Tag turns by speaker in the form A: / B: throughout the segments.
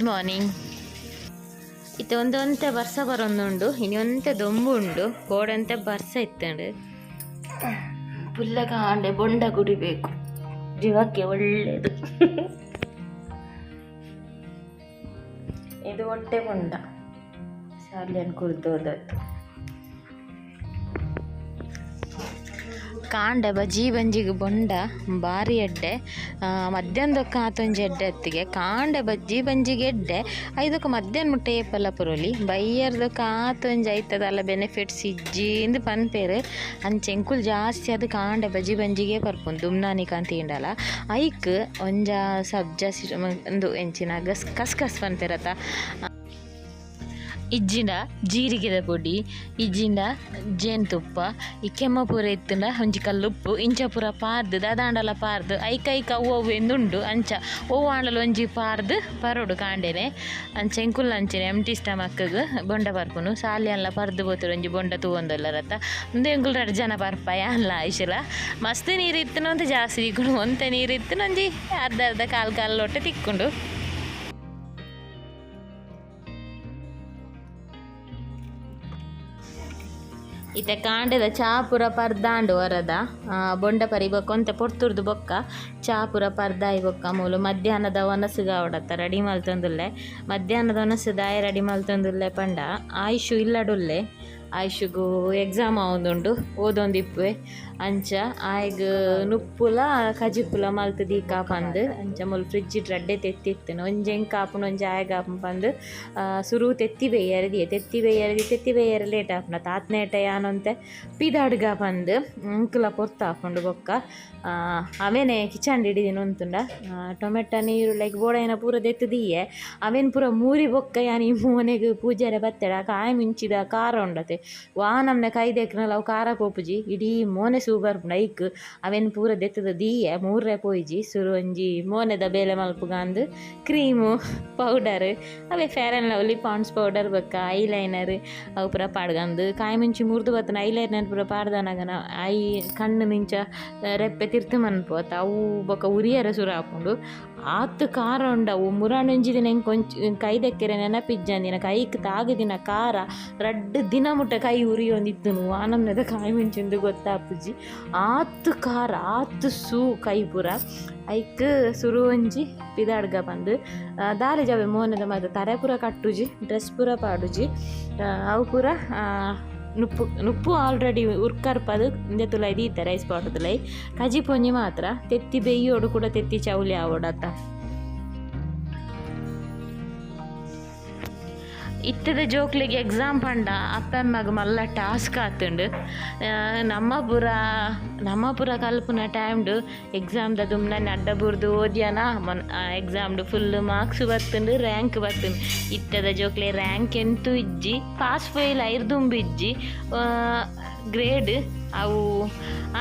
A: Good morning. ಇತ್ತೆ ಒಂತೆ ಒಂತೆ ಬರ್ಸ ಬರೊಂದುಂಡು, ಇನಿ ಒಂತೆ ದೊಂಬು ಉಂಡು, ಕೋಡಂತೆ ಬರ್ಸ ಇತ್ತಂಡು. ಪುಲ್ಲಗಾಂಡೆ ಬೊಂಡ ಕುಡಿಬೇಕು, ಜೀವಕ್ಕೆ ಒಳ್ಳೇದು. ಇದು ಹೊಟ್ಟೆ ಬೊಂಡ, ಶಾಲೆಯನ್ನು ಕುಡ್ದೋದದ್ದು. ಕಾಂಡೆ ಬಜಿ ಬಂಜಿಗೆ ಬೊಂಡ ಬಾರಿ ಎಡ್ಡೆ, ಮಧ್ಯಾಹ್ನದೊಕ್ಕ ಆತೊಂಜಿ ಎಡ್ಡೆ ಅತ್ತಿಗೆ. ಕಾಂಡೆ ಬಜ್ಜಿ ಬಂಜಿಗೆ ಎಡ್ಡೆ, ಐದಕ್ಕೆ ಮಧ್ಯಾಹ್ನ ಮುಟ್ಟ ಏಪಲ್ಲ ಪುರೊಲಿ ಬೈಯರ್ದೊಕ್ಕ ಆತೊಂಜಿ ಐತದಲ್ಲ ಬೆನಿಫಿಟ್ಸ್ ಇಜ್ಜಿ ಇಂದು ಪನ್ಪೇರು. ಅಂಚೆ ಎಂಕುಲು ಜಾಸ್ತಿ ಅದು ಕಾಂಡೆ ಬಜ್ಜಿ ಬಂಜಿಗೆ ಪರ್ಪುಂಡು ದುಮ್ನಾನಿಕ ಅಂತ ತಿಂಡಲ. ಐಕ್ ಒಂಜ ಸಬ್ಜಾ ಉಂದು ಎಂಚಿನ ಗಸ್ ಕಸ್ಕಸ್ ಪನ್ಪೇರತ್ತ, ಇಜ್ಜಿಂಡ ಜೀರಿಗೆದ ಪೊಡಿ, ಇಜ್ಜಿಂಡ ಜೇನುತುಪ್ಪ, ಈ ಕೆಮ್ಮ ಪೂರ ಇತ್ತುಂಡ ಒಂಜಿ ಕಲ್ಲುಪ್ಪು ಇಂಚ ಪೂರ ಪಾರ್ದು ದಾದಾಂಡಲ ಪಾರ್ದು ಐಕ್ ಐಕ್ ಅವು ಅವು ಎಂದುಂಡು ಅಂಚ ಒವ್ವು ಆಂಡಲ ಒಂಜಿ ಪಾರ್ದು ಪರೋಡು ಕಾಂಡೆನೆ. ಅಂಚ ಎಂಕುಲು ಅಂಚನೆ ಎಂಟಿ ಸ್ಟಮಕ್ಗ್ ಬೊಂಡ ಪರ್ಪುನು. ಸಾಲಿ ಅನ್ಲ ಪರ್ದು ಪೋತುರು ಒಂಜಿ ಬೊಂಡ ತೂವೊಂದುಲ್ಲರತ್ತ. ಉಂದು ಎಂಕುಲು ರಡ್ಡ್ ಜನ ಪರ್ಪ ಯಾನ್ಲ ಆಯುಷಲ. ಮಸ್ತ್ ನೀರು ಇತ್ತುಂಡ ಒಂತೆ ಜಾಸ್ತಿ ತಿಕ್ಕುಂಡು, ಒಂತೆ ನೀರು ಇತ್ತುಂಡ ಒಂಜಿ ಅರ್ಧ ಅರ್ಧ ಕಾಲು ಕಾಲು ಲೋಟೆ ತಿಕ್ಕುಂಡು. ಇತ್ತೆ ಕಾಂಡೆದ ಚಾ ಪೂರ ಪರ್ದಾಂಡು ವರದ ಬೊಂಡ ಪರಿ ಬೊಕ್ಕ ಒಂತೆ ಪೊರ್ತುರ್ದು ಬೊಕ್ಕ ಚಾ ಪೂರ ಪರ್ದಾಯಿ ಬೊಕ್ಕ ಮೂಲು ಮಧ್ಯಾಹ್ನದ ಒನಸುಗಾವಡತ್ತ ರೆಡಿ ಮಲ್ತೊಂದುಲ್ಲೆ. ಮಧ್ಯಾಹ್ನದ ಒನಸು ದಾಯ ರೆಡಿ ಮಲ್ತೊಂದುಲ್ಲೆ ಪಂಡ ಆಯುಷು ಇಲ್ಲಡುಲ್ಲೆ, ಆಯುಷುಗು ಎಕ್ಸಾಮ್ ಆವೊಂದುಂಡು ಓದೊಂದಿಪ್ಪುವೆ. ಅಂಚ ಆಯ್ಗ್ ನುಪ್ಪುಲ ಕಜಿಪುಲ ಮಲ್ತ್ ದೀಕ ಪಂದ್ ಅಂಚ ಮೂಲು ಫ್ರಿಜ್ ರಡ್ಡೆ ತೆತ್ತಿತ್ತುನು. ಒಂಜಿ ಎಂಕ್ ಆಪುಂಡು ಒಂಜಿ ಆಯಗ್ ಆಪುಂಡು ಪಂದ್ ಸುರು ತೆತ್ತಿ ಬೇಯರೆ ದಿಯೆ, ತೆತ್ತಿ ಬೇಯರೆ the ತೆತ್ತಿ ಬೇಯರೆ ಲೇಟ್ ಆಪುಂಡು ತಾತ್ನೇಟ ಯಾನೊಂತೆ ಪಿದಾಡ್ಗ ಪಂದ್ ಅಂಕುಲ ಪೊರ್ತು ಆಪುಂಡು ಬೊಕ್ಕ. ಅವೇನೆ ಕಿಚನ್ ಹಿಡಿದಿನ ಉಂತುಂಡ ಟೊಮೆಟೊ ನೀರು ಲೈಕ್ ಬೋಡಾಯಿನ ಪೂರ ದೆತ್ತ್ ದೀಯೆ ಅವೇನು ಪೂರ ಮೂರಿ ಬೊಕ್ಕ ಯಾನ್ ಈ ಮೋನೆಗ್ ಪೂಜಾರೆ ಬತ್ತೆಡ ಕಾಯಿ ಮುಂಚಿದ ಖಾರ ಉಂಡತೆ ವಾ ನಮ್ನೆ ಕೈ ದೆಕ್ನಲ ಅವು ಖಾರ ಪೋಪುಜಿ ಇಡೀ ಮೋನೆ ಸೂ ಬರ್ಪುಂಡು. ಐಕ್ ಅವೇನು ಪೂರ ದೆತ್ತದ ದೀಯೆ ಮೂರ್ರೆ ಪೋಯಿಜಿ. ಸುರು ಒಂಜಿ ಮೋನೆದ ಬೇಲೆ ಮಲ್ಪುಗಂದು ಕ್ರೀಮು ಪೌಡರ್ ಅವೇ fair and lovely Pond's powder ಬೊಕ್ಕ ಐಲೈನರ್ ಅವು ಪೂರ ಪಾಡ್ಗಂದು ಕಾಯಿ ಮುಂಚಿ ಮುರ್ದು ಬತ್ತನ ಐಲೈನರ್ ಪೂರ ಪಾಡ್ದನಗನ I ಕಣ್ಣು ನಿಂಚ ರೆಪ್ಪೆ ತಿರ್ತು ಮನ್ಪೋತ ಅವು ಬೊಕ್ಕ ಉರಿಯರ ಸುರು ಆಪುಂಡು. ಆತ್ ಖಾರ ಉಂಡು ಅವು ಮುರಾಣೊಂಜಿ ದಿನ ಎಂಕ್ ಒಂಚಿ ಕೈ ದೆಕ್ಕೆರೆ ನೆನಪಿಜ್ಜಂದಿನ ಕೈಕ್ ತಾಗುದಿನ ಖಾರ ರಡ್ಡ್ ದಿನ ಮುಟ್ಟ ಕೈ ಉರಿಯೊಂದಿತ್ತುನು. ಆನಮ್ನೆದ ಕಾಯಿ ಮುಂಚಿಂದು ಗೊತ್ತಾಪುಜಿ, ಆತ್ ಖಾರ ಆತ್ ಸೂ ಕೈ ಪೂರ. ಐಕ್ ಸುರು ಒಂಜಿ ಪಿದಾಡ್ಗ ಪಂದ್ ದಾಲೆ ಜಾವೆ ಮೋನೆದ ಮಾತ ತರೆ ಪೂರ ಕಟ್ಟುಜಿ, ಡ್ರೆಸ್ ಪೂರ ಪಾಡುಜಿ, ಅವು ಪೂರ ನುಪ್ಪು ನುಪ್ಪು ಆಲ್ರೆಡಿ ಉರ್ಕರ್ಪದು ಇಂದೆ ತುಲೈ ದೀತೆ ರೈಸ್ ಪಾಟ್ ತುಲೈ. ಕಜಿಪು ಒಂಜಿ ಮಾತ್ರ ತೆತ್ತಿ ಬೇಯೋಡು ಕೂಡ ತೆತ್ತಿ ಚೌಲಿ ಆವೊಡತ್ತ. ಇತ್ತದ ಜೋಕ್ಲಿಗೆ ಎಕ್ಸಾಮ್ ಪಂಡ ಅಪ್ಪಮ್ಮಗ್ ಮಲ್ಲ ಟಾಸ್ಕ್ ಆತುಂಡು. ನಮ್ಮ ಪೂರ ನಮ್ಮ ಪೂರ ಕಲ್ಪುನ ಟೈಮ್ಡ್ ಎಕ್ಸಾಮ್ದ ದುಮ್ನನೆ ಅಡ್ಡ ಬುರ್ದು ಓದ್ಯಾನ ಮೊನ್ ಎಕ್ಸಾಮ್ಡ್ ಫುಲ್ ಮಾರ್ಕ್ಸ್ ಬತ್ತುಂಡು, ರ್ಯಾಂಕ್ ಬತ್ತುಂಡು. ಇತ್ತದ ಜೋಕ್ಲೆ ರ್ಯಾಂಕ್ ಎಂತು ಇಜ್ಜಿ, ಪಾಸ್ ಫೇಲ್ ಐರ್ದುಂಬು ಇಜ್ಜಿ, ಗ್ರೇಡ್ ಅವು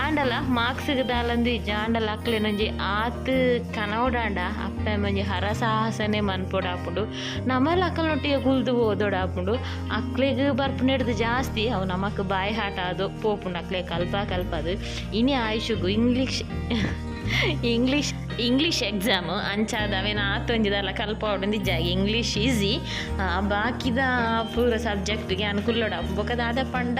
A: ಆಂಡಲ ಮಾರ್ಕ್ಸ್ಗ್ ದಾಲಂದು ಇಜ್ಜಿ. ಆಂಡಲ ಅಕ್ಲೆನೊಂಜಿ ಆತ್ ಕನವೊಡಾಂಡ ಅಪ್ಪೆಮ್ಮ ಒಂಜಿ ಹರಸಾಹಸನೆ ಮನ್ಪೊಡಾಪುಂಡು. ನಮಲ ಅಕಲ್ನೊಟ್ಟಿಗೆ ಕುಲ್ದು ಓದೊಡಾಪುಂಡು. ಅಕ್ಲೆಗ್ ಬರ್ಪುನೆಡ್ದ್ ಜಾಸ್ತಿ ಅವು ನಮಕ್ ಬಾಯಿ ಹಾಟ ಆದ್ ಪೋಪುಂಡು ಅಕ್ಲೆ ಕಲ್ಪ ಕಲ್ಪದು. ಇನಿ ಆಯುಷುಗು ಇಂಗ್ಲೀಷ್ ಇಂಗ್ಲೀಷ್ ಇಂಗ್ಲೀಷ್ ಎಕ್ಸಾಮ್ ಅಂಚಾದ್ ಅವೇನ ಆತೊಂಜಿ ದಾಲ ಕಲ್ಪವೊಡುಂದು ಇಜ್ಜಿ. ಇಂಗ್ಲೀಷ್ ಈಸಿ, ಬಾಕಿದ ಪೂರ ಸಬ್ಜೆಕ್ಟ್ಗೆ ಯಾನ್ ಕುಲ್ಲೊಡಾಪುಂಡು. ಬೊಕ ದಾದ ಪಂಡ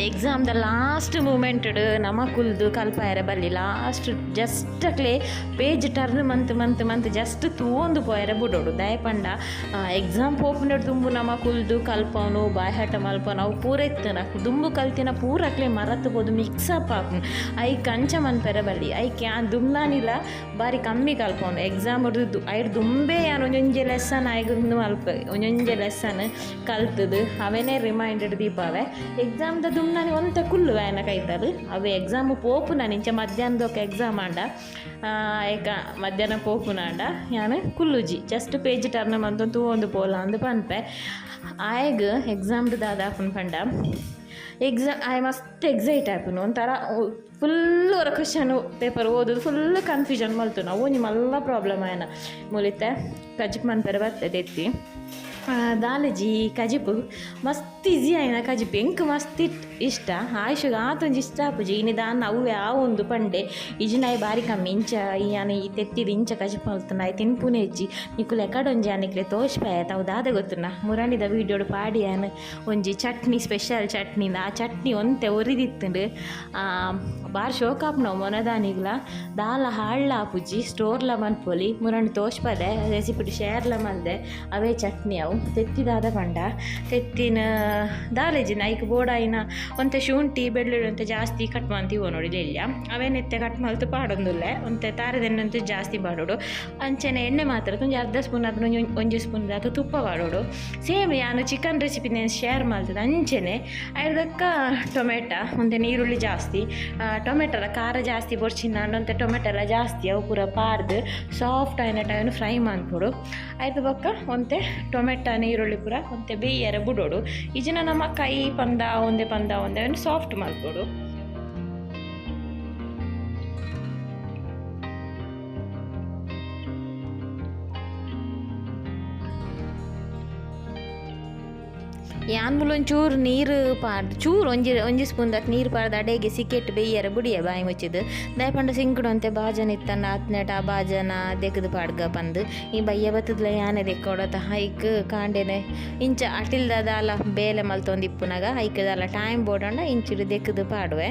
A: ಎಕ್ಸಾಮ್ದ ಲಾಸ್ಟ್ ಮೂಮೆಂಟ್ಡ್ ನಮ ಕುಲ್ದು ಕಲ್ಪಾಯೆರೆ ಬಲ್ಲಿ. ಲಾಸ್ಟ್ ಜಸ್ಟ್ ಅಕ್ಲೆ ಪೇಜ್ ಟರ್ನ್ ಮಂತ್ ಮಂತ್ ಮಂತ್ ಜಸ್ಟ್ ತೂವೊಂದು ಪೋಯೆರೆ ಬುಡೊಡು. ದಾಯೆ ಪಂಡ ಎಕ್ಸಾಮ್ ಪೋಪುನೆಡ್ ದುಂಬು ನಮ ಕುಲ್ದು ಕಲ್ಪವನು ಬಾಯ್ಹಾಟ ಮಲ್ಪವನು ಅವು ಪೂರ ಇತ್ತುಂಡ ಅಕ್ಲು ದುಂಬು ಕಲ್ತಿನ ಪೂರ ಅಕ್ಲೆ ಮರತ್ ಪೋದು ಮಿಕ್ಸ್ ಅಪ್ ಆಪುಂಡು. ಐಕ್ ಅಂಚ ಮನ್ಪೆರೆ ಬಲ್ಲಿ. ಐಕ್ ಯಾನ್ ದುಮ್ನಾನಿಲ ಬಾರಿ ಕಮ್ಮಿ ಕಲ್ಪವನು ಎಕ್ಸಾಮ್ ಐಡ್ ದುಂಬೇ ಯಾನ್ ಒಂಜೊಂಜಿ ಲೆಸನ್ ಆಯ್ಗ್ ಉಂದು ಮಲ್ಪೆ ಒಂಜೊಂಜಿ ಲೆಸನ್ ಕಲ್ತುದು ಅವೇನೇ ರಿಮೈಂಡರ್ ದೀಪಾವೆ. ಎಕ್ಸಾಮ್ದ ದುಮ್ನಾನಿ ಒಂತೆ ಕುಲ್ಲುವೆ ಆಯನ ಕೈತಲ್ ಅವೇ ಎಕ್ಸಾಮ್ ಪೋಪುನ ಇಂಚ ಮಧ್ಯಾಹ್ನದೊಕ್ಕ ಎಕ್ಸಾಮ್ ಆಂಡ ಏಕ ಮಧ್ಯಾಹ್ನ ಪೋಪುನಾಂಡ ಯಾನ್ ಕುಲ್ಲುಜಿ ಜಸ್ಟ್ ಪೇಜ್ ಟರ್ನ್ ಮಂತೊಂದು ತೂವೊಂದು ಪೋಲ ಅಂದ್ ಪನ್ಪೆ. ಆಯಗ್ ಎಕ್ಸಾಮ್ಡ್ ದಾದ ಆಪುಂಡು ಪಂಡ ಎಕ್ಸಾಮ್ ಆಯೆ ಮಸ್ತ್ ಎಕ್ಸೈಟ್ ಆಪುಂಡು ಒಂಥರ ಫುಲ್ ಒರ ಕ್ವಶನ್ ಪೇಪರ್ ಓದುದು ಫುಲ್ ಕನ್ಫ್ಯೂಷನ್ ಮಲ್ತುನು. ಅವು ಒಂಜಿ ಮಲ್ಲ ಪ್ರಾಬ್ಲಮ್ ಆಯನ. ಮೂಲಿತ್ತೆ ಕಜಿಪ್ ಮನ್ಪೆರೆ ಬತ್ತೆ ತೆತ್ತಿ ದಾಲಜಿ ಕಜಿಪು ಮಸ್ತ್ ಈಸಿ ಆಯಿನ ಕಜಿಪು ಎಂಕ್ ಮಸ್ತ್ ಇಷ್ಟ ಆಯುಷಗ್ ಆತೊಂಜಿ ಇಷ್ಟ ಆಪುಜಿ ಇನಿ ದಾನ್ನ ಅವ್ವೆ ಆವೊಂದು ಪಂಡೆ ಇಜಿನಾಯಿ ಬಾರಿ ಕಮ್ಮಿ ಇಂಚ ಯಾನ್ ಈ ತೆತ್ತಿದ ಇಂಚ ಕಜಿಪು ಮಲ್ತುಂಡ ತಿನ್ಪುನೆ ಇಜ್ಜಿ ನಿಕುಲು ಎಕಡೊಂಜಿ ಯಾನಿಕ್ಲೆ ತೋಜ್ಪಾಯ ಅವು ದಾದ ಗೊತ್ತುನ ಮುರಣಿದ ವೀಡಿಯೋಡು ಪಾಡಿ ಯಾನ್ ಒಂಜಿ ಚಟ್ನಿ ಸ್ಪೆಷಲ್ ಚಟ್ನಿನ ಆ ಚಟ್ನಿ ಒಂತೆ ಒರಿದಿತ್ತುಂಡು ಬಾರಿ ಶೋಕ್ ಆಪುನವು ಮೊನದಾನಿಗ್ಲ ದಾಲ ಹಾಳ್ಲ ಆಪುಜಿ ಸ್ಟೋರ್ಲ ಮನ್ಪೊಲಿ ಮುರಣಿ ತೋಜ್ಪದೆ ರೆಸಿಪಿ ಶೇರ್ಲ ಮಲ್ದೆ ಅವೇ ಚಟ್ನಿ ಅವು ತೆತ್ತಿ ದಾದ ಪಂಡ ತೆತ್ತಿನ ದಾಲೇಜಿನ ಐಕ್ ಬೋಡಾಯಿನ ಒಂತೆ ಶುಂಠಿ ಬೆಳ್ಳುಳ್ಳಿ ಒಂತೆ ಜಾಸ್ತಿ ಕಟ್ ಮಂತಿವೋ ನೋಡಿ ಇಲ್ಲ ಅವೇನೆತ್ತೆ ಕಟ್ ಮಲ್ತು ಪಾಡೊಂದುಲ್ಲೆ ಒಂತೆ ತಾರೆದೆಣ್ಣೆ ಜಾಸ್ತಿ ಪಾಡೋಡು ಅಂಚನೆ ಎಣ್ಣೆ ಮಾತ್ರ ಒಂಜಿ ಅರ್ಧ ಸ್ಪೂನ್ ಆತ್ನ ಒಂಜಿ ಸ್ಪೂನ್ ದಾತ ತುಪ್ಪ ಪಾಡೋಡು ಸೇಮ್ ಯಾನು ಚಿಕನ್ ರೆಸಿಪಿ నేను ಶೇರ್ ಮಲ್ತದೆ ಅಂಚನೆ ಐದಕ್ಕ ಟೊಮೆಟೊ ಒಂತೆ ನೀರುಳ್ಳಿ ಜಾಸ್ತಿ ಟೊಮೆಟೊಲ ಖಾರ ಜಾಸ್ತಿ ಬೊರ್ಚಿನ ಒಂತೆ ಟೊಮೆಟೊಲ ಜಾಸ್ತಿ ಅವು ಪೂರ ಪಾಡ್ದು ಸಾಫ್ಟ್ ಆಯಿನ ಟೈಮ್ ಫ್ರೈ ಮನ್ಪೊಡು ಐದು ಬೊಕ್ಕ ಒಂತೆ ಟೊಮೆಟೊ ನೀರುಳ್ಳಿ ಪೂರ ಒಂತೆ ಬೇಯರ ಬುಡೋಡು ಇಜಿನ ನಮ್ಮ ಕೈ ಪಂದ ಒಂದೆ ಪಂದ ಒಂದೆ ಸಾಫ್ಟ್ ಮಲ್ಪೊಡು. ಯಾನ್ ಮೂಲು ಒಂಚೂರು ನೀರು ಪಾಡ್ದು ಚೂರು ಒಂಜಿ ಒಂಜಿ ಸ್ಪೂನ್ ದಾತ್ ನೀರು ಪಾಡ್ದು ಅಡೆಗೆ ಸಿಕೆಟ್ ಬೇಯರ ಬುಡಿಯ ಬಾಯಿ ಮುಚ್ಚಿದ್ದು ದಾಯ ಪಂಡ ಸಿಂಕುಡು ಒಂತೆ ಬಾಜನ ಇತ್ತಂಡ ಆತ್ನೇಟ ಆ ಬಾಜನ ದೆಕ್ಕದು ಪಾಡ್ಗ ಪಂದು ಈ ಬಯ್ಯ ಬತ್ತದ್ಲ ಯಾನೆ ದೆಕ್ಕೊಡತ ಹೈಕ್ ಕಾಂಡೆನೆ ಇಂಚ ಅಟಿಲ್ದ ದಾಲ ಬೇಲೆ ಮಲ್ತೊಂದಿಪ್ಪುನಾಗ ಐಕ್ ದಾಲ ಟೈಮ್ ಬೋಡಂಡ ಇಂಚಿಡು ದೆಕ್ಕದು ಪಾಡುವೆ.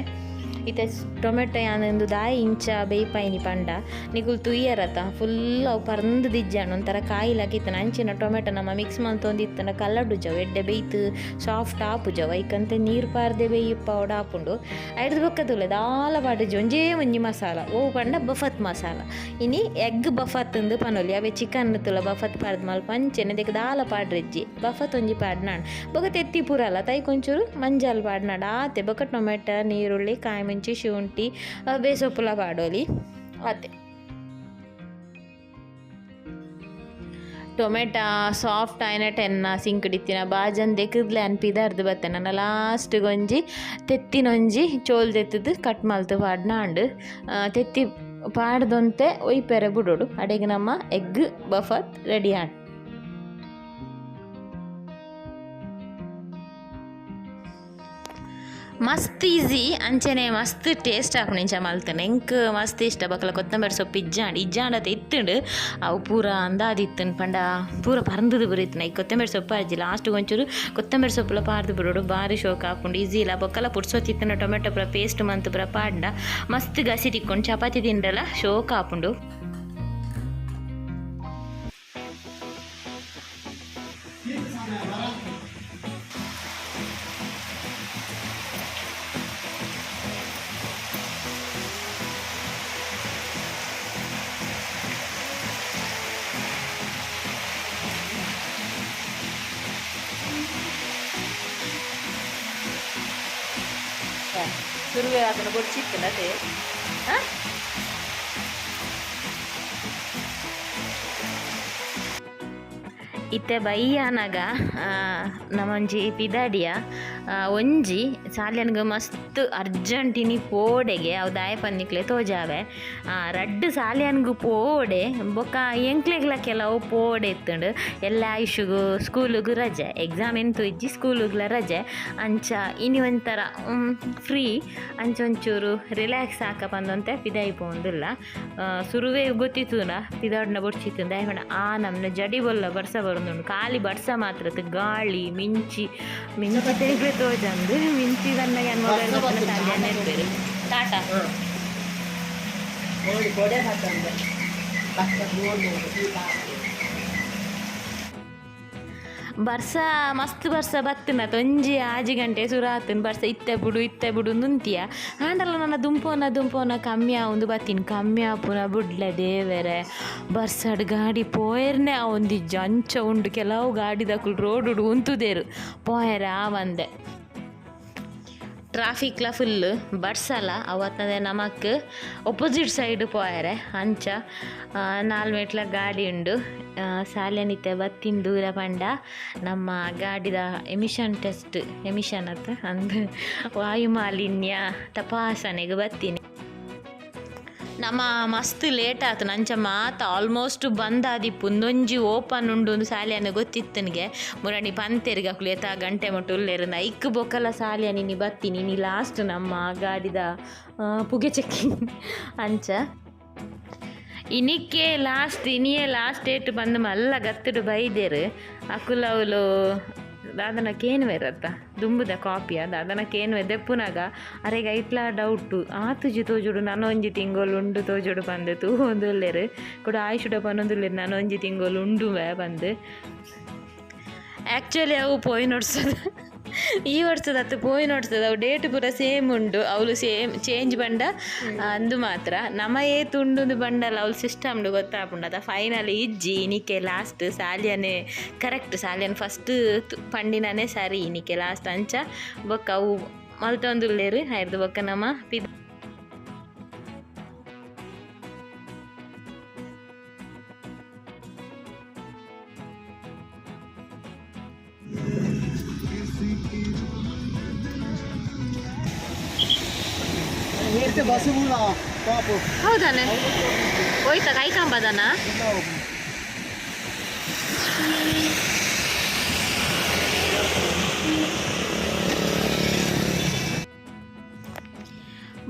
A: ಇತ್ತೆ ಟೊಮೆಟೊ ಯಾನೊಂದು ದಾಯಿ ಇಂಚ ಬೇಯ್ಪಾಯಿನಿ ಪಂಡ ನಿಕುಲು ತುಯ್ಯರತ ಫುಲ್ ಅವು ಪರಂದು ದಿಜ್ಜಾಂಡ್ ಒಂಥರ ಕಾಯಿಲಾಕಿತ್ತನ ಅಂಚಿನ ಟೊಮೆಟೊ ನಮ್ಮ ಮಿಕ್ಸ್ ಮಲ್ತೊಂದಿತ್ತನ ಕಲ್ಲಡುಜವು ಎಡ್ಡೆ ಬೇಯ್ತು ಸಾಫ್ಟ್ ಆಪುಜವು ಐಕಂತೆ ನೀರು ಪಾರ್ದೆ ಬೇಯಿಪ್ಪಾವಡ ಆಪುಂಡು. ಐಡ್ದ್ ಬೊಕ್ಕ ತೂಲೆ ದಾಲ ಪಾಡುಜಿ ಒಂಜೇ ಒಂಜಿ ಮಸಾಲ ಓ ಪಂಡ ಬಫತ್ ಮಸಾಲ ಇನಿ ಎಗ್ ಬಫತ್ ಅಂದ್ ಪನೊಲಿ ಅವೇ ಚಿಕನ್ ತುಲ ಬಫತ್ ಪಾಡ್ದ್ ಮಲ್ಪ ಅಂಚೆನೆ ದೆಕ್ ದಾಲ ಪಾಡ್ರೆಜ್ಜಿ ಬಫತ್ ಒಂಜಿ ಪಾಡ್ನಾಂಡ್ ಬೊಕ ತೆತ್ತಿ ಪೂರಲ ತೈಕೊಂಚೂರು ಮಂಜಲ್ ಪಾಡ್ನಾಂಡ್ ಆತೆ ಬೊಕ ಟೊಮೆಟೊ ನೀರುಳ್ಳಿ ಕಾಯಿ ಮುಂಚಿ ಶುಂಠಿ ಬೇಸೊಪ್ಪುಲ ಪಾಡೊಲಿ ಆತೆ. ಟೊಮೆಟೊ ಸಾಫ್ಟ್ ಆಯಿನಟ ಎನ್ನ ಸಿಂಕುಡಿತ್ತಿನ ಬಾಜನ್ ದೆಕ್ಕುದ್ಲೆ ಅನ್ ಪಿದಾರ್ದು ಬತ್ತೆ ನನ್ನ ಲಾಸ್ಟ್ಗೊಂಜಿ ತೆತ್ತಿನೊಂಜಿ ಚೋಲ್ ದೆತ್ತುದು ಕಟ್ ಮಲ್ತು ಪಾಡ್ನಾಂಡ್ ತೆತ್ತಿ ಪಾಡ್ದೊಂತೆ ಒಯ್ಪೆರೆ ಬುಡೊಡು ಅಡೆಗೆ ನಮ್ಮ ಎಗ್ ಬಫತ್ ರೆಡಿ ಆಂಡ್. ಮಸ್ತ್ ಈಸಿ ಅಂಚನೆ ಮಸ್ತ್ ಟೇಸ್ಟ್ ಆಪುಂಡು ಇಂಚ ಮಲ್ತುಂಡ ಎಂಕ್ ಮಸ್ತ್ ಇಷ್ಟ ಬೊಕಲ ಕೊತ್ತಂಬರಿ ಸೊಪ್ಪು ಇಜ್ಜಾಂಡ್ ಇಜ್ಜಾಂಡತ ಇತ್ತುಂಡು ಅವು ಪೂರ ಅಂದಾದಿತ್ತುಂಡು ಪಂಡ ಪೂರ ಪರಂದುದು ಪೂರ ಇತ್ತುಂಡು ಐಕ್ ಕೊತ್ತಂಬರಿ ಸೊಪ್ಪು ಅಜ್ಜಿ ಲಾಸ್ಟ್ ಒಂಚೂರು ಕೊತ್ತಂಬರಿ ಸೊಪ್ಪುಲ ಪಾಡ್ದು ಬುಡೋಡು ಬಾರಿ ಶೋಕ್ ಆಪುಂಡು ಈಸಿ ಇಲ್ಲ ಬೊಕ್ಕಲ ಪುರ್ಸೊತ್ತಿತ್ತುಂಡ ಟೊಮೆಟೊ ಪೂರ ಪೇಸ್ಟ್ ಮಂತ್ ಪೂರ ಪಾಡ್ಂಡ ಮಸ್ತ್ ಗಸಿ ತಿಕ್ಕೊಂಡು ಚಪಾತಿ ತಿಂಡಲ ಶೋಕ್ ಆಪುಂಡು. ಸುರುವೆ ಅದನ್ನು ಬೊಡ್ಚಿತ್ತನತೆ ಇತ್ತೆ ಬಯ್ಯಾನಗ ನಮ್ಮೊಂಜಿ ಪಿದಾಡಿಯ ಒಂಜಿ ಸಾಲ್ಯನ್ಗ್ ಮಸ್ತ್ ಅರ್ಜೆಂಟಿನಿ ಪೋಡೆಗೆ ಅವು ದಾಯ ಪನ್ನಿಕ್ಲೆ ತೋಜಾವೆ ರಡ್ಡ್ ಸಾಲ್ಯನ್ಗ್ ಪೋಡೆ ಬೊಕ್ಕ ಎಂಕ್ಲೆಗ್ಲ ಕೆಲವು ಪೋಡೆ ಇತ್ತುಂಡು ಎಲ್ಲ ಆಯುಷುಗು ಸ್ಕೂಲುಗು ರಜೆ ಎಕ್ಸಾಮ್ ಎಂತು ಇಜ್ಜಿ ಸ್ಕೂಲುಗ್ಲ ರಜೆ ಅಂಚ ಇನಿ ಒಂಥರ ಫ್ರೀ ಅಂಚ ಒಂಚೂರು ರಿಲ್ಯಾಕ್ಸ್ ಆಕ ಪಂದೊಂತೆ ಪಿದಾಯಿ ಪೋಂದುಲ್ಲ ಸುರುವೆ ಗೊತ್ತಿತ್ತುನ ಪಿದಾಡ್ನ ಬೊಡ್ಚಿತ್ತು ದಾಯ ಪಂಡ ಆ ನಮ್ನ ಜಡಿ ಬೊಲ್ಲ ಬರ್ಸ ಬರೊಂದುಂಡು ಖಾಲಿ ಬರ್ಸ ಮಾತ್ರ ಗಾಳಿ ಮಿಂಚಿ ಮಿಂಚಿ ತೋಜಂದು ಮಿಂಚಿ ಬನ್ನಗ ಮೊಬೈಲ್ ಸಾಲ್ಯನ್ ಟಾಟಾ ಬರ್ಸ ಮಸ್ತ್ ಬರ್ಸ ಬತ್ತುನ ಒಂಜಿ ಆಜಿ ಗಂಟೆ ಸುರು ಆತುಂಡು ಬರ್ಸ ಇತ್ತೆ ಬುಡು ಇತ್ತೆ ಬುಡು ನುಂತಿಯ ಆಂಡಲ ನನ್ನ ದುಂಪೋನ ದುಂಪೋನ ಕಮ್ಮಿ ಆವೊಂದು ಬತ್ತೀನಿ ಕಮ್ಮಿ ಆಪುನ ಬುಡ್ಲೆ ದೇವೆರೆ ಬರ್ಸಡ್ ಗಾಡಿ ಪೋಯರ್ನೆ ಆವೊಂದಿಜ್ಜಿ ಅಂಚ ಉಂಡು ಕೆಲವು ಗಾಡಿದಕುಲು ರೋಡುಡು ಉಂತುದೇರು ಪೋಯರೆ ಆವಂದೆ ಟ್ರಾಫಿಕ್ಲ ಫುಲ್ ಬರ್ಸಲ ಅವತ್ತಂದೆ ನಮಕ್ ಒಪೋಸಿಟ್ ಸೈಡ್ ಪೋಯರೆ ಅಂಚ ನಾಲ್ ಮೆಟ್ಲ ಗಾಡಿ ಉಂಡು ಸಾಲೆನಿತ್ತೆ ಬತ್ತಿನ ದೂರ ಪಂಡ ನಮ್ಮ ಗಾಡಿದ ಎಮಿಷನ್ ಟೆಸ್ಟ್ ಎಮಿಷನ್ ಅತ್ತ ಅಂದ್ ವಾಯು ಮಾಲಿನ್ಯ ತಪಾಸಣೆಗೆ ಬತ್ತೀನಿ. ನಮ್ಮ ಮಸ್ತ್ ಲೇಟ್ ಆತು ನಂಚ ಮಾತ ಆಲ್ಮೋಸ್ಟ್ ಬಂದಾದಿಪ್ಪು ಒಂದೊಂಜಿ ಓಪನ್ ಉಂಡು ಒಂದು ಸಾಲಿಯನ್ನು ಗೊತ್ತಿತ್ತನಿಗೆ ಮುರಣಿ ಪಂತೆರಿಗೆ ಅಕುಲು ಏತ ಗಂಟೆ ಮುಟ್ಟು ಉಲ್ಲೇರು ಐಕ್ ಬೊಕ್ಕಲ ಸಾಲಿಯ ನಿನ್ನಿ ಬತ್ತೀನಿ ನೀ ಲಾಸ್ಟ್ ನಮ್ಮ ಗಾಡಿದ ಪುಗೆ ಚೆಕ್ಕಿಂಗ್ ಅಂಚ ಇನಿಕ್ಕೆ ಲಾಸ್ಟ್ ಇನಿಯೇ ಲಾಸ್ಟ್ ಡೇಟ್ ಬಂದು ಮಲ್ಲ ಗತ್ತುಡು ಬೈದೇರು ಅಕುಲವುಲು ದಾದನ ಕೇನ್ವೆರತ್ತ ದುಂಬುದ ಕಾಪಿಯ ದಾದನ ಕೇನ್ವೆ ದೆಪ್ಪುನಾಗ ಅರೆಗೆ ಐಟ್ಲಾ ಡೌಟು ಆತುಜಿ ತೋಜುಡು ನನೊಂಜಿ ತಿಂಗೊಲು ಉಂಡು ತೋಜುಡು ಬಂದು ತೂ ಒಂದುಲ್ಲೇರು ಕೂಡ ಆಯುಷುಡ ಪನ್ನೊಂದುಲ್ಲೇರು ನನೊಂಜಿ ತಿಂಗೊಲು ಉಂಡು ಬಂದು ಆ್ಯಕ್ಚುಲಿ ಅವು ಪೋಯಿ ನೋಡ್ಸೋದು ಈ ವರ್ಷದ ಅತ್ತು ಪೋಯಿ ನೋಡ್ಸೋದು ಅವು ಡೇಟ್ ಪೂರ ಸೇಮ್ ಉಂಡು ಅವಳು ಸೇಮ್ ಚೇಂಜ್ ಬಂಡ ಅಂದು ಮಾತ್ರ ನಮ್ಮ ಏತು ಉಂಡು ಬಂಡಲ್ಲ ಅವಳು ಸಿಸ್ಟಮ್ ಗೊತ್ತಾಪುಂಡು ಅದ ಫೈನಲ್ ಇಜ್ಜಿ ಇನಿಕೆ ಲಾಸ್ಟ್ ಸಾಲಿಯನೇ ಕರೆಕ್ಟ್ ಸಾಲಿಯನ್ ಫಸ್ಟ್ ಪಂಡಿನನೇ ಸರಿ ಇನಿಕೆ ಲಾಸ್ಟ್ ಅಂಚ ಬೊಕ್ಕ ಅವು ಮಲ್ತೊಂದುಲ್ಲೇರು ಆಯ್ದು ಬೊಕ್ಕ ನಮ್ಮ ಪಿ ಹೌದಾನೆ ಹೋಯ್ತಾ ಕೈ ಕಾಂಬದನ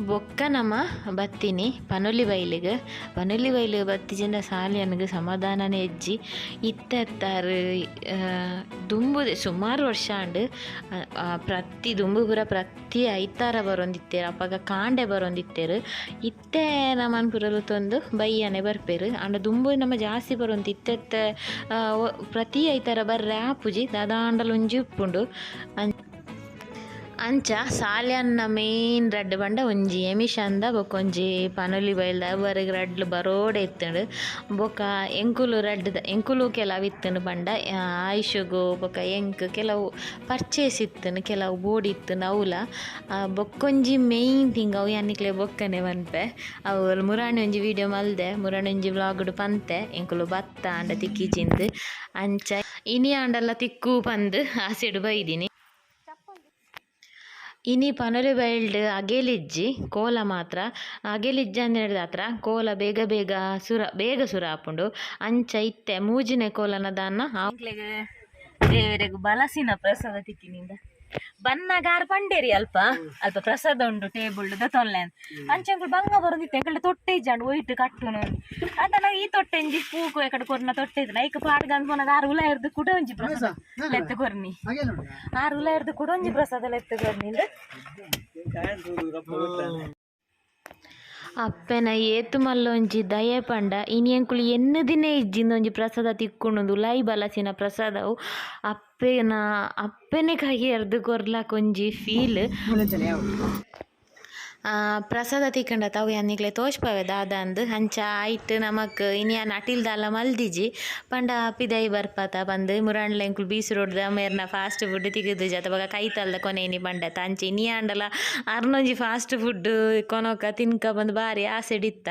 A: ಬೊಕ್ಕ ನಮ ಬತ್ತೀನಿ ಪನೊಲಿ ಬೈಲಿಗೆ. ಪನೊಲಿ ಬೈಲಿಗೆ ಬತ್ತಿಜಿಂದ ಸಾಲಿ ಸಮಾಧಾನನೇ ಹೆಜ್ಜಿ ಇತ್ತೆತ್ತಾರು ದುಂಬುದೆ ಸುಮಾರು ವರ್ಷ ಆಂಡ್ ಪ್ರತಿ ದುಂಬು ಪೂರ ಪ್ರತಿ ಐತಾರ ಬರೊಂದಿತ್ತೇರು ಅಪಗ ಕಾಂಡೆ ಬರೊಂದಿತ್ತೇರು ಇತ್ತೆ ನಮನ್ ಪೂರಲು ತೊಂದು ಬಯ್ಯನೆ ಬರ್ಪೇರು. ಆಂಡ ದುಂಬು ನಮ್ಮ ಜಾಸ್ತಿ ಬರೊಂದು ಇತ್ತೆತ್ತ ಪ್ರತಿ ಐತಾರ ಬರ್ರೆ ಆಪುಜಿ ದಾದಾಂಡಲ ಒಂಜಿ ಉಪ್ಪುಂಡು. ಅಂಚ ಸಾಲ್ಯನ್ನ ಮೇನ್ ರಡ್ಡ್ ಪಂಡ ಒಂಜಿ ಎಮಿಷಂದ ಬೊಕ್ಕ ಒಂಜಿ ಪನೊಲಿ ಬೈಲ್ದ ಅವರಿಗೆ ರಡ್ಡ್ ಬರೋಡೆ ಇತ್ತುಂಡು. ಬೊಕ್ಕ ಎಂಕುಲು ರಡ್ಡ್ ಎಂಕುಲು ಕೆಲವು ಇತ್ತುಂಡು ಪಂಡ ಆಯುಷಗು ಬೊಕ್ಕ ಎಂಕ್ ಕೆಲವು ಪರ್ಚೇಸ್ ಇತ್ತುಂಡು ಕೆಲವು ಬೋರ್ಡ್ ಇತ್ತುಂಡು ಅವುಲ. ಬೊಕ್ಕೊಂಜಿ ಮೇಯ್ನ್ ಥಿಂಗ್ ಅವು ಯಾನಿಕ್ಲೆ ಬೊಕ್ಕನೆ ಪನ್ಪೆ ಅವು ಮುರಾಣಿ ಒಂಜಿ ವೀಡಿಯೋ ಮಲ್ದೆ ಮುರಾಣಿ ಒಂಜಿ ವ್ಲಾಗ್ಡ್ ಪಂತೆ ಎಂಕುಲು ಬತ್ತ ಆಂಡ ತಿಕ್ಕಿಜಿಂದು ಅಂಚ ಇನಿ ಆಂಡಲ ತಿಕ್ಕು ಪಂದ್ ಆಸೆಡ್ ಬೈದಿನಿ. ಇನಿ ಪನೊಲಿ ಬೈಲ್ಡ್ ಅಗೆಲಿಜ್ಜಿ ಕೋಲ ಮಾತ್ರ ಅಗೆಲಿಜ್ಜಿ ಅಂದ್ ಕೋಲ ಬೇಗ ಬೇಗ ಸುರ ಬೇಗ ಸುರ ಆಪುಂಡು. ಅಂಚ ಇತ್ತೆ ಮೂಜಿನೆ ಕೋಲನ ದಾನ್ನ ದೇವರೆಗ್ ಬಲಸಿನ ಪ್ರಸಾದ ತಿಕ್ಕಿನಿಂದ ಬನ್ನಗಾರ್ ಪಂಡೇರಿ ಅಲ್ಪ ಅಲ್ಪ ಪ್ರಸಾದ ಉಂಡು ಟೇಬಲ್ ದೊತ್ತೊನ್ಲೆ ಅಂಚ ಎಂಕುಲು ಬಂಗ ಬರೋದಿತ್ತೆ ಎಂಕಲ್ಡ ತೊಟ್ಟೆ ಇಜ್ಜಾಂಡ್ ಒಯ್ಟ್ ಕಟ್ಟುನು ಅಂತ ನಾವು ಈ ತೊಟ್ಟೆ ಒಂಜಿ ಪೂಕು ಎಕಡೆ ಕೊರ್ನ ತೊಟ್ಟೆ ಇತ್ತು ಐಕ್ ಪಾಡ್ಗಂದ್ ಪೋನಗ ಆರು ಉಲ ಇರ್ದು ಕುಡ ಒಂಜಿ ಪ್ರಸಾದ ಲೆತ್ತು ಕೊರ್ನಿ ಆರು ಉಲ ಇರ್ದು ಕುಡ ಒಂಜಿ ಪ್ರಸಾದ ಲೆತ್ತು ಕೊರ್ನಿ. ಅಪ್ಪೆನ ಏತು ಮಲ್ಲೊಂಜಿ ದಯೆ ಪಂಡ ಇನಿ ಎಂಕುಲು ಎನ್ನು ದಿನ ಇಜ್ಜಿಂದ ಒಂಜಿ ಪ್ರಸಾದ ತಿಕ್ಕುಂಡು ಉಲಾಯಿ ಬಲಸಿನ ಪ್ರಸಾದವು ಅಪ್ಪೆನ ಅಪ್ಪೆನೆ ಕೈ ಎರ್ದು ಕೊರ್ಲಕ್ ಒಂಜಿ ಫೀಲ್. ಪ್ರಸಾದ ತಿಕ್ಕಂಡ ತಾವು ಯಾನಿಗ್ಲೆ ತೋಜ್ಪಾವೆ ದಾದ ಅಂದ್ ಅಂಚ ಆಯ್ಟ್ ನಮಕ್ ಇನಿ ಯಾನ್ ಅಟಿಲ್ ದಾಲ ಮಲ್ದಿಜಿ ಪಂಡ ಪಿದಯಿ ಬರ್ಪಾತ ಪಂದ್ ಮುರಾಣ್ಲ ಎಂಕುಲು ಬೀಸು ರೋಡ್ದ ಮೇರ್ನ ಫಾಸ್ಟ್ ಫುಡ್ ತಿಕ್ಕುದುಜಿ ಅತ ಕೈತಲ್ದ ಕೊನೆ ಇನಿ ಪಂಡತ ಅಂಚ ಇನಿ ಆಂಡಲ ಅರ್ನೊಂಜಿ ಫಾಸ್ಟ್ ಫುಡ್ ಕೊನೊಕ ತಿನ್ಕ ಬಂದು ಬಾರಿ ಆಸೆಡಿತ್ತ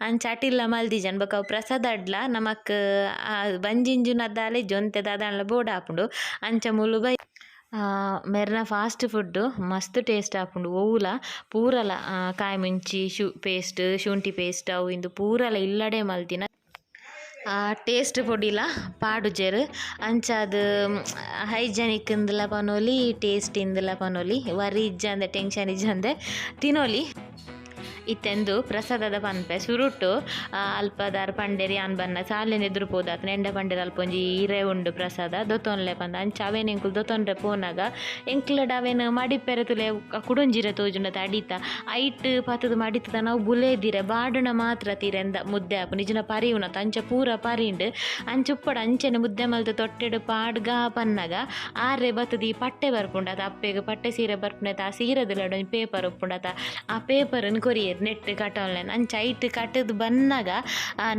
A: ಅಂಚ ಅಟಿಲ್ಲ ಮಲ್ದಿಜಿ ಬೊಕ ಅವು ಪ್ರಸಾದ ಅಡ್ಲ ನಮಕ್ ಬಂಜಿಂಜುನ ದಾಲ ಇಜ್ಜಿ ಒಂತೆ ದಾದಾಂಡಲ ಬೋಡಾಪುಂಡು ಅಂಚ ಮುಲು ಬೈ ಮೆರ್ನ ಫಾಸ್ಟ್ ಫುಡ್ ಮಸ್ತ್ ಟೇಸ್ಟ್ ಆಪುಂಡು ಒವ್ಲ ಪೂರಲ ಕಾಯಿ ಮುಂಚಿ ಶು ಪೇಸ್ಟ್ ಶುಂಠಿ ಪೇಸ್ಟ್ ಅವು ಇಂದು ಪೂರಲ ಇಲ್ಲಡೆ ಮಲ್ತಿನ ಟೇಸ್ಟ್ ಪೊಡಿಲ ಪಾಡುಜೆರ್ ಅಂಚಾದ್ ಹೈಜೆನಿಕ್ ಇಂದಲ ಪನೊಲಿ ಟೇಸ್ಟ್ ಇಂದಲ ಪನೊಲಿ ವರಿ ಇಜ್ಜಂದೆ ಟೆನ್ಷನ್ ಇಜ್ಜಂದೆ ತಿನೊಲಿ. ಇತ್ತೆಂದು ಪ್ರಸಾದದ ಪನ್ಪೆ ಸುರುಟು ಅಲ್ಪದಾರ್ ಪಂಡೇರಿ ಯಾನ್ ಬನ್ನ ಸಾಲೆನ್ ಎದುರು ಪೋದಾತ್ ನೆಂಡ ಪಂಡೇರ್ ಅಲ್ಪ ಒಂಜಿ ಇರೆ ಉಂಡು ಪ್ರಸಾದ ದೊತ್ತೊನ್ಲೆ ಪಂದ್ ಅಂಚ ಅವೇನ್ ಎಂಕುಲು ದೊತ್ತೊನ್ರೆ ಪೋನಗ ಎಂಕ್ಲಡ ಅವೇನ್ ಮಡಿಪೆರೆ ತುಲೆ ಕುಡೊಂಜಿರೆ ತೋಜುಂಡತ ಅಡಿತ ಐಟ್ ಪತ್ತುದು ಮಡಿತದ ನಾವು ಬುಲೇದಿರೆ ಬಾಡುನ ಮಾತ್ರ ತೀರೆಂದ ಮುದ್ದೆ ಆಪುಂಡು ನಿಜನ ಪರಿಯುನತ ಅಂಚ ಪೂರ ಪರಿಂಡು ಅಂಚ ಉಪ್ಪಡ್ ಅಂಚನೆ ಮುದ್ದೆ ಮಲ್ತ್ ತೊಟ್ಟೆಡ್ ಪಾಡ್ಗ ಪನ್ನಗ ಆರೆ ಬತ್ತುದು ಈ ಪಟ್ಟೆ ಬರ್ಪುಂಡತ ಅಪ್ಪೆಗ್ ಪಟ್ಟೆ ಸೀರೆ ಬರ್ಪುಂಡತ ಆ ಸೀರೆದ ಒಂಜಿ ಪೇಪರ್ ಉಪ್ಪುಂಡತ ಆ ಪೇಪರ್ನ್ ಕೊರಿಯೆರ್ ನೆಟ್ ಕಟೋನ್ಲೆನ್ ಅಂಚ ಐಟ್ ಕಟ್ಟುದು ಬನ್ನಗ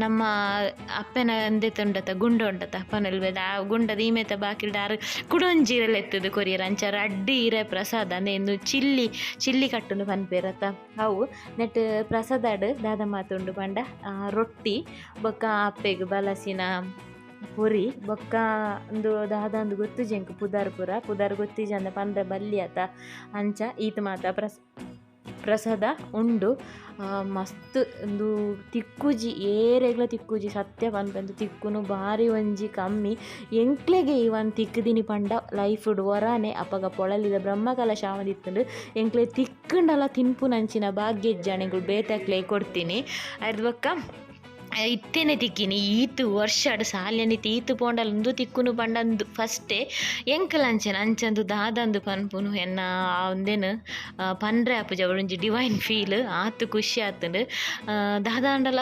A: ನಮ್ಮ ಅಪ್ಪೆನ ಉಂಡತ ಗುಂಡ ಉಂಡತ ಪನೊಲ್ಬೆದ ಆ ಗುಂಡದ ಈಮೆತ ಬಾಕಿಲ್ಡ್ ಆರ್ ಕುಡೊಂಜಿ ಇರೆ ಲೆತ್ತುದು ಕೊರಿಯೆರ್ ಅಂಚ ರಡ್ಡ್ ಇರೆ ಪ್ರಸಾದ ಅಂದೆ ಇಂದು ಚಿಲ್ಲಿ ಚಿಲ್ಲಿ ಕಟ್ಟುನು ಪನ್ಪೆರತ ಅವು ನೆಟ್ ಪ್ರಸಾದಡ್ ದಾದ ಮಾತುಂಡು ಪಂಡ ರೊಟ್ಟಿ ಬೊಕ್ಕ ಅಪ್ಪೆಗ್ ಬಲಸಿನ ಪೊರಿ ಬೊಕ್ಕ ಉಂದು ದಾದ ಅಂದ್ ಗೊತ್ತುಜಿ ಎಂಕ್ ಪುದರ್ ಪೂರ ಪುದರ್ ಗೊತ್ತಿಜ್ಜಂದೆ ಪಂಡ ಬಲ್ಲಿ ಅತ ಅಂಚ ಈತ್ ಮಾತ ಪ್ರಸಾದ ಉಂಡು. ಮಸ್ತ್ ಉಂದು ತಿಕ್ಕುಜಿ, ಏರೆಗ್ಲ ತಿಕ್ಕುಜಿ, ಸತ್ಯ ಪನ್ಪೆಂದು ತಿಕ್ಕುನು ಬಾರಿ ಒಂಜಿ ಕಮ್ಮಿ. ಎಂಕ್ಲೆಗೆ ಇವನ್ ತಿಕ್ಕುದಿನಿ ಪಂಡ ಲೈಫ್ಡ್ ಒರಾನೆ ಅಪಗ ಪೊಳಲಿದ ಬ್ರಹ್ಮಕಲಶ ಆವೊಂದಿತ್ತುಂಡು. ಎಂಕ್ಲೆ ತಿಕ್ಕುಂಡಲ ತಿನ್ಪುನಂಚಿನ ಭಾಗ್ಯ ಇಜ್ಜಾಂಡ್, ಎಂಕುಲು ಬೇತಕ್ಲೆ ಕೊರ್ತೀನಿ. ಐರ್ದ್ ಬೊಕ್ಕ ಇತ್ತೆನೆ ತಿಕ್ಕಿನಿ ಈತ್ ವರ್ಷಡ್ ಸಾಲ್ಯನಿತ್ ಈತ್ ಪೋಂಡಲ ಉಂದು ತಿಕ್ಕುನು ಪಂಡ ಉಂದು ಫಸ್ಟೇ. ಎಂಕುಲು ಅಂಚೆನೆ ಅಂಚಂದು ದಾದಂದು ಪನ್ಪುನು ಎನ್ನ ಉಂದೆನ್ ಪನ್ರೆ ಆಪುಜಿ, ಅವೊಂಜಿ ಡಿವೈನ್ ಫೀಲ್ ಆತ್ ಖುಷಿ ಆತುಂಡು. ದಾದಾಂಡಲ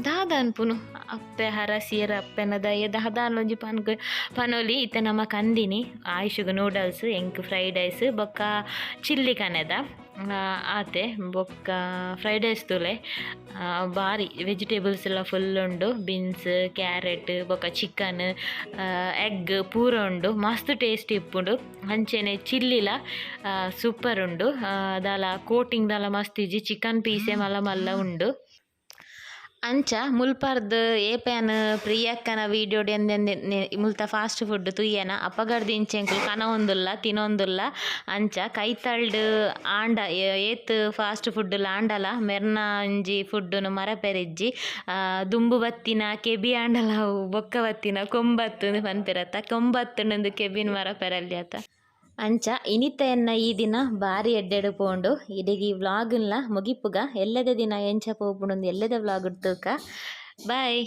A: ದಾದ ಅನ್ಪುನು ಅಪ್ಪೆ ಹರಸಿಯೆರ್ ಅಪ್ಪೆನ ದಯೆ ದಾದಾಂಡ ಒಂಜಿ ಪನ್ಕ್ ಪನೊಲಿ. ಇತ್ತೆ ನಮ ಕಂದಿನಿ ಆಯುಷಗ್ ನೂಡಲ್ಸ್, ಎಂಕ್ ಫ್ರೈಡ್ ರೈಸ್ ಬೊಕ್ಕ ಚಿಲ್ಲಿ ಕನೆದ ಆತೆ. ಬೊಕ್ಕ ಫ್ರೈಡ್ ರೈಸ್ ತೂಲೆ ಬಾರಿ ವೆಜಿಟೇಬಲ್ಸ್ ಎಲ್ಲ ಫುಲ್ ಉಂಡು, ಬೀನ್ಸ್ ಕ್ಯಾರೆಟ್ ಬೊಕ್ಕ ಚಿಕನ್ ಎಗ್ ಪೂರ ಉಂಡು, ಮಸ್ತ್ ಟೇಸ್ಟಿ ಇಪ್ಪುಂಡು. ಅಂಚೆನೆ ಚಿಲ್ಲಿಲ ಸೂಪರ್ ಉಂಡು, ದಾಲ ಕೋಟಿಂಗ್ ದಾಲ ಮಸ್ತ್ ಇಜ್ಜಿ, ಚಿಕನ್ ಪೀಸೆ ಮಲ್ಲ ಮಲ್ಲ ಉಂಡು. ಅಂಚ ಮುಲ್ಪರ್ದ್ ಏಪೆನ್ ಪ್ರಿಯಕ್ಕನ ವೀಡಿಯೋಡ್ ಎಂದೆಂದೆ ಮುಲ್ತ ಫಾಸ್ಟ್ ಫುಡ್ ತೂಯೆನ ಅಪಗರ್ದ್ ಇಂಚ ಎಂಕುಲು ಕನವೊಂದುಲ್ಲ ತಿನೊಂದುಲ್ಲ. ಅಂಚ ಕೈತಲ್ಡ್ ಆಂಡ ಏತ್ ಫಾಸ್ಟ್ ಫುಡ್ ಆಂಡಲ ಮೆರ್ನ ಒಂಜಿ ಫುಡ್ಡುನು ಮರಪೆರಿಜ್ಜಿ. ದುಂಬು ಬತ್ತಿನ ಕೆಬಿ ಆಂಡಲ ಅವು ಬೊಕ್ಕ ಬತ್ತಿನ ಕೊಂಬತ್ತು ಪನ್ಪೆರತ್ತ, ಕೊಂಬತ್ತುಂಡು ಕೆಬಿನ್ ಮರಪೆರಲ್ಲಿ ಅತ. ಅಂಚ ಇನಿತ ಎನ್ನ ಈ ದಿನ ಬಾರಿ ಎಡ್ಡೆಡ್ ಪೋಂಡು. ಇಡೆಗ್ ಈ ವ್ಲಾಗ್ನ್ಲ ಮುಗಿಪುಗ. ಎಲ್ಲೆದ ದಿನ ಎಂಚ ಪೋಪುಂಡು ಎಲ್ಲೆದ ವ್ಲಾಗ್ ತೂಕ. ಬಾಯ್.